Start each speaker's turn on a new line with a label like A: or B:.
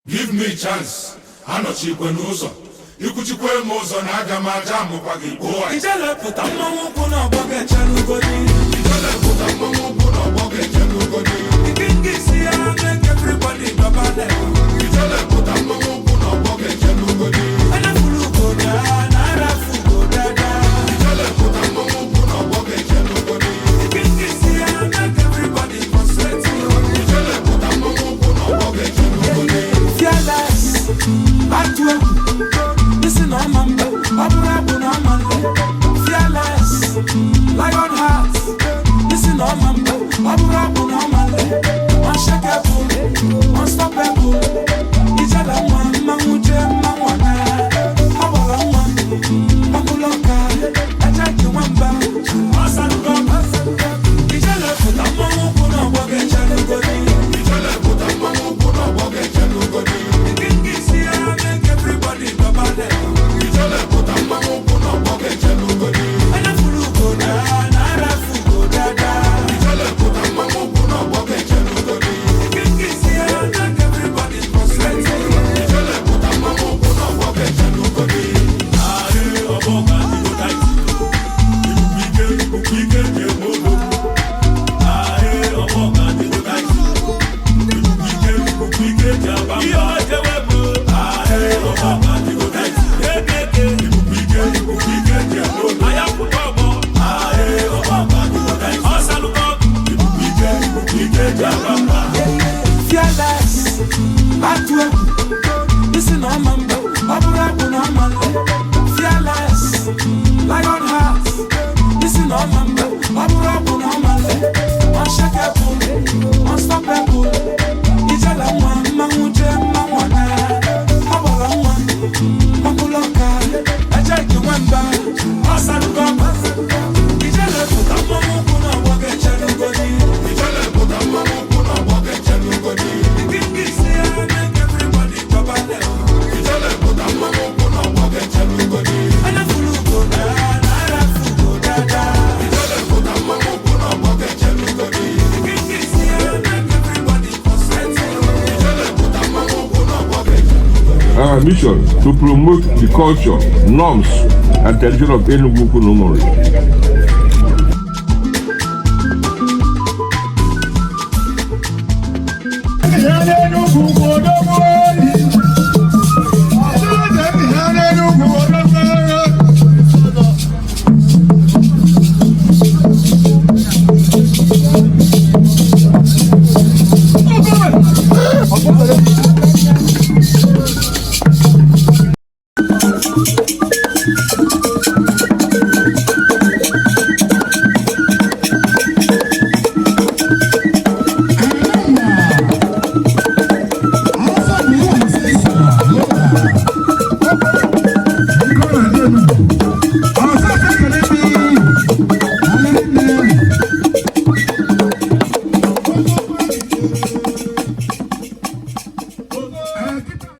A: Give me chance, anọchikwe n'ụzọ, ikwuchikwe m ụzọ na aga m aja amụkwa gị kpoo.
B: Ijele pụta, mmanwụ ukwu n'ọgbọ ga-echere ugodi.
A: Ijele pụta, mmanwụ ukwu n'ọgbọ ga-eche n'ugodi.
B: Ikinga isi ya make everybody dọbale.
A: Ijele pụta, mmanwụ ukwu n'ọgbọ ga-eche n'ugodi.
B: Enefulu ugoda na arafu ugodada.
A: Ijele pụta, mmanwụ ukwu n'ọgbọ ga-eche n'ugodi.
B: Ikinga isi ya make everybody prostrate.
A: Ijele pụta, mmanwụ ukwu n'ọgbọ ga-eche n'ugodi.
B: Fearless, atụ egwu, isi na ọma mba, ọ bụrụ abụ na ọma nle. Fearless, lion heart, isi na ọma mba, ọ bụrụ abụ na ọma nle. Unshakable, unstoppable, ijele nwa, mmanwụ jee, mmanwụ ana, agbara nwa, ọbụla ọka, eje ji nwamba, ọsalugo, ijele pụta, mmanwụ ukwu n'ọgbọ ga-echere ugodi.
A: Ijele pụta, mmanwụ ukwu n'ọgbọ ga-eche n'ugodi.
B: Ikinga isi ya make everybody dọbale.
A: Ijele pụta, mmanwụ ukwu n'ọgbọ ga-eche n'ugodi.
B: Enefulu ugoda na arafu ugodada.
A: Ijele pụta, mmanwụ ukwu n'ọgbọ ga-eche n'ugodi.
B: Ikinga isi ya make everybody prostrate.
A: Ijele pụta, mmanwụ ukwu n'ọgbọ ga-eche n'ugodi.
C: Ààrẹ ọmọ kan tí kò táìtì ibùkún ike, ibùkún ike jẹ gbogbo. Ààrẹ ọmọ kan tí kò táìtì ibùkún ike, ibùkún ike jẹ àbámbá. Iyọ̀ jẹ́wẹ́ mọ́. Ààrẹ ọmọ kan tí kò táìtì kéékèèké, ibùkún ike, ibùkún ike jẹ gbogbo. Ayákùtọ̀ ọmọ. Ààrẹ ọmọ kan tí kò táìtì ọ̀sálùkọ́, ibùkún ike, ibùkún ike jẹ àbámbá.
B: Fearless, atụ egwu, isi na ọma mba, ọ bụrụ abụ na ọma nle. Fearless, lion heart, isi na ọma mba, ọ bụrụ abụ na ọma nle. Unshakable, unstoppable, ijele nwa, mmanwụ jee, mmanwụ ana, agbara nwa, ọbụla ọka, eje ji nwamba, ọsalugo, ijele pụta, mmanwụ ukwu n'ọgbọ ga-echere ugodi.
A: Ijele pụta, mmanwụ ukwu n'ọgbọ ga-eche n'ugodi.
B: Ikinga isi ya make everybody dọbale.
A: Ijele pụta, mmanwụ ukwu n'ọgbọ ga-eche n'ugodi.
B: Enefulu ugoda na arafu ugodada.
A: Ijele pụta, mmanwụ ukwu n'ọgbọ ga-eche n'ugodi.
B: Ikinga isi ya make everybody prostrate.
A: Ijele pụta, mmanwụ ukwu n'ọgbọ ga-eche n'ugodi.
D: Our mission to promote the culture, norms, and tradition of Enugu Ukwu Umuri.